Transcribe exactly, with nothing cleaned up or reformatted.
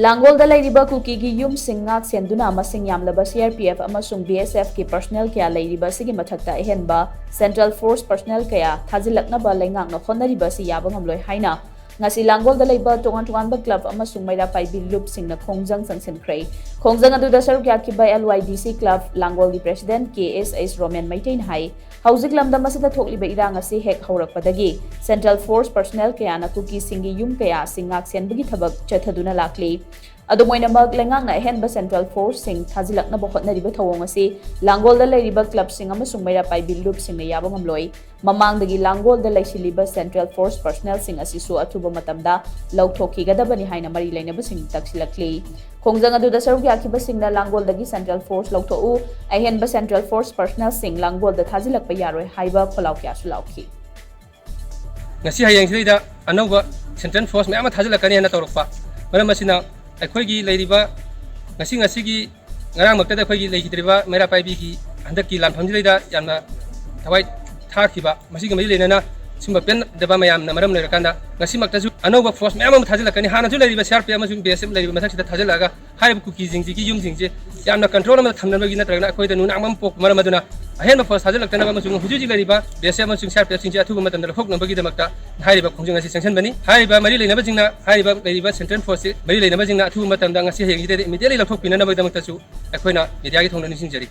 ꯂꯥꯡꯒꯣꯜꯗ ꯂꯩꯔꯤꯕ ꯀꯨꯀꯤꯒꯤ ꯌꯨꯝꯁꯤꯡ ꯉꯥꯛ ꯁꯦꯟꯗꯨꯅ ꯃꯁꯤꯡ ꯌꯥꯝꯂꯕ C R P F ꯑꯃꯁꯨꯡ B S F ꯀꯤ personnel ꯀꯌꯥ ꯂꯩꯔꯤꯕ ꯑꯁꯤꯒꯤ ꯃꯊꯛꯇ ꯑꯍꯦꯟꯕ central force personnel ꯀꯌꯥ ꯊꯥꯖꯤꯜꯂꯛꯅꯕ ꯂꯩꯉꯥꯛꯅ ꯍꯣꯠꯅꯔꯤꯕ ꯑꯁꯤ ꯌꯥꯕ ꯉꯝꯂꯣꯏ ꯍꯥꯏꯅ ꯉꯁꯤ ꯂꯥꯡꯒꯣꯜꯗ ꯂꯩꯕ ꯇꯣꯉꯥꯟ ꯇꯣꯉꯥꯟꯕ club ꯑꯃꯁꯨꯡ ꯃꯩꯔꯥ ꯄꯥꯏꯕꯤ ꯂꯨꯞꯁꯤꯡꯅ ꯈꯣꯡꯖꯪ ꯆꯪꯁꯤꯟꯈ꯭ꯔꯦ꯫ ꯈꯣꯡꯖꯪ ꯑꯗꯨꯗ ꯁꯔꯨꯛ ꯌꯥꯈꯤꯕ L Y D C club ꯂꯥꯡꯒꯣꯜꯒꯤ president K S H Romen ꯃꯩꯇꯩꯅ ꯍꯥꯏ, ꯍꯧꯖꯤꯛ ꯂꯝꯗꯝ ꯑꯁꯤꯗ ꯊꯣꯛꯂꯤꯕ ꯏꯔꯥꯡ ꯑꯁꯤ ꯍꯦꯛ ꯍꯧꯔꯛꯄꯗꯒꯤ central force personnel ꯀꯌꯥꯅ ꯀꯨꯀꯤꯁꯤꯡꯒꯤ ꯌꯨꯝ ꯀꯌꯥꯁꯤꯡ ꯉꯥꯛ ꯁꯦꯟꯕꯒꯤ ꯊꯕꯛ ꯆꯠꯊꯗꯨꯅ ꯂꯥꯛꯂꯤ꯫ ꯑꯗꯨꯝ ꯑꯣꯏꯅꯃꯛ, ꯂꯩꯉꯥꯛꯅ ꯑꯍꯦꯟꯕ central forceꯁꯤꯡ ꯊꯥꯖꯤꯜꯂꯛꯅꯕ ꯍꯣꯠꯅꯔꯤꯕ ꯊꯧꯑꯣꯡ ꯑꯁꯤ ꯂꯥꯡꯒꯣꯜꯗ ꯂꯩꯔꯤꯕ clubꯁꯤꯡ ꯑꯃꯁꯨꯡ ꯃꯩꯔꯥ ꯄꯥꯏꯕꯤ ꯂꯨꯞꯁꯤꯡꯅ ꯌꯥꯕ ꯉꯝꯂꯣꯏ꯫ ꯃꯃꯥꯡꯗꯒꯤ ꯂꯥꯡꯒꯣꯜꯗ ꯂꯩꯁꯤꯜꯂꯤꯕ central force personnelꯁꯤꯡ ꯑꯁꯤꯁꯨ ꯑꯊꯨꯕ ꯃꯇꯝꯗ ꯂꯧꯊꯣꯛꯈꯤꯒꯗꯕꯅꯤ ꯍꯥꯏꯅ ꯃꯔꯤ ꯂꯩꯅꯕꯁꯤꯡ ꯇꯛꯁꯤꯜꯂꯛꯂꯤ꯫ ꯈꯣꯡꯖꯪ ꯑꯗꯨꯗ ꯁꯔꯨꯛ ꯌꯥꯈꯤꯕꯁꯤꯡꯅ ꯂꯥꯡꯒꯣꯜꯗꯒꯤ central force ꯂꯧꯊꯣꯛꯎ, ꯑꯍꯦꯟꯕ central force personnelꯁꯤꯡ ꯂꯥꯡꯒꯣꯜꯗ ꯊꯥꯖꯤꯜꯂꯛꯄ ꯌꯥꯔꯣꯏ ꯍꯥꯏꯕ ꯈꯣꯜꯂꯥꯎ ꯀꯌꯥꯁꯨ ꯂꯥꯎꯈꯤ꯫ ꯉꯁꯤ ꯍꯌꯦꯡꯁꯤꯗꯩꯗ ꯑꯅꯧꯕ central force ꯃꯌꯥꯝ ꯑꯃ ꯊꯥꯖꯤꯜꯂꯛꯀꯅꯤ ꯍꯥꯏꯅ ꯇꯧꯔꯛꯄ꯫ ꯃꯔꯝ ꯑꯁꯤꯅ ꯑꯩꯈꯣꯏꯒꯤ ꯂꯩꯔꯤꯕ ꯉꯁꯤ ꯉꯁꯤꯒꯤ ꯉꯔꯥꯡꯃꯛꯇꯗ ꯑꯩꯈꯣꯏꯒꯤ ꯂꯩꯈꯤꯗ꯭ꯔꯤꯕ ꯃꯩꯔꯥ ꯄꯥꯏꯕꯤꯒꯤ ꯍꯟꯗꯛꯀꯤ ꯂꯥꯟꯐꯝꯁꯤꯗꯩꯗ ꯌꯥꯝꯅ ꯊꯋꯥꯏ ꯊꯥꯈꯤꯕ, ꯃꯁꯤꯒ ꯃꯔꯤ ꯂꯩꯅꯅ ꯁꯨꯝꯕ ꯄꯦꯟꯗꯕ ꯃꯌꯥꯝꯅ ꯃꯔꯝ ꯑꯣꯏꯔꯀꯥꯟꯗ ꯉꯁꯤꯃꯛꯇꯁꯨ ꯑꯅꯧꯕ force ꯃꯌꯥꯝ ꯑꯃ ꯊꯥꯖꯤꯜꯂꯛꯀꯅꯤ꯫ ꯍꯥꯟꯅꯁꯨ ꯂꯩꯔꯤꯕ C R P F ꯑꯃꯁꯨꯡ B S F ꯂꯩꯔꯤꯕ ꯃꯊꯛꯁꯤꯗ ꯊꯥꯖꯤꯜꯂꯛꯑꯒ ꯍꯥꯏꯔꯤꯕ ꯀꯨꯀꯤꯁꯤꯡꯁꯤꯒꯤ ꯌꯨꯝꯁꯤꯡꯁꯦ ꯌꯥꯝꯅ control ꯑꯃꯗ ꯊꯝꯅꯕꯒꯤ ꯅꯠꯇ꯭ꯔꯒꯅ ꯑꯩꯈꯣꯏꯗ ꯅꯨꯡꯅꯥꯡꯕ ꯑꯃ ꯄꯣꯛꯄ ꯃꯔꯝ ꯑꯗꯨꯅ ꯑꯍꯦꯟꯕ force ꯊꯥꯖꯤꯜꯂꯛꯇꯅꯕ ꯑꯃꯁꯨꯡ ꯍꯧꯖꯤꯛ ꯍꯧꯖꯤꯛ ꯂꯩꯔꯤꯕ B S F ꯑꯃꯁꯨꯡ C R P F ꯁꯤꯡꯁꯦ ꯑꯊꯨꯕ ꯃꯇꯝꯗ ꯂꯧꯊꯣꯛꯅꯕꯒꯤꯗꯃꯛꯇ ꯍꯥꯏꯔꯤꯕ ꯈꯣꯡꯖꯪ ꯑꯁꯤ ꯆꯪꯁꯤꯟꯕꯅꯤ꯫ ꯍꯥꯏꯔꯤꯕ ꯃꯔꯤ ꯂꯩꯅꯕꯁꯤꯡꯅ, ꯍꯥꯏꯔꯤꯕ ꯂꯩꯔꯤꯕ central force ꯁꯤ ꯃꯔꯤ ꯂꯩꯅꯕꯁꯤꯡꯅ ꯑꯊꯨꯕ ꯃꯇꯝꯗ ꯉꯁꯤ ꯍꯌꯦꯡꯁꯤꯗꯩꯗ immediately ꯂꯧꯊꯣꯛꯄꯤꯅꯅꯕꯒꯤꯗꯃꯛꯇꯁꯨ ꯑꯩꯈꯣꯏꯅ media ꯒꯤ ꯊꯣꯡꯗ ꯅꯤꯡꯁꯤꯡꯖꯔꯤ꯫